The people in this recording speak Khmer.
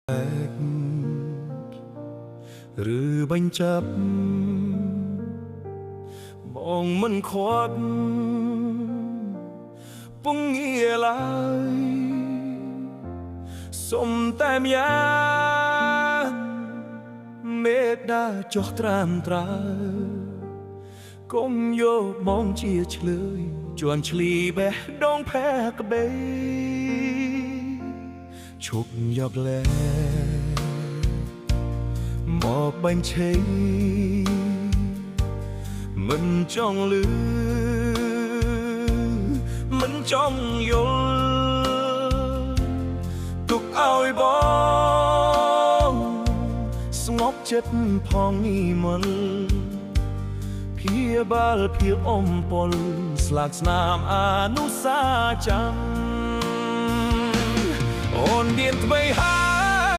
កឬបញ្ចាប់បងមិនខាត់ពងងាឡើយសុំតែម្យ៉ាងមេត្តាចុះត្រាំត្រើយកុំយកបងជាឆ្លើយជន់ឈ្លីបេះដូងផែក្បេឈប់យកលែមកបាញ់ឆេមិនចង់លឺមិនចង់យល់ទុកឲ្យបងស្ងប់ចិត្តផងនេះមុន ព្យាបាលភាពអមពលស្លាកស្នាមអនុសាចាំអូនមានថ្មីហើ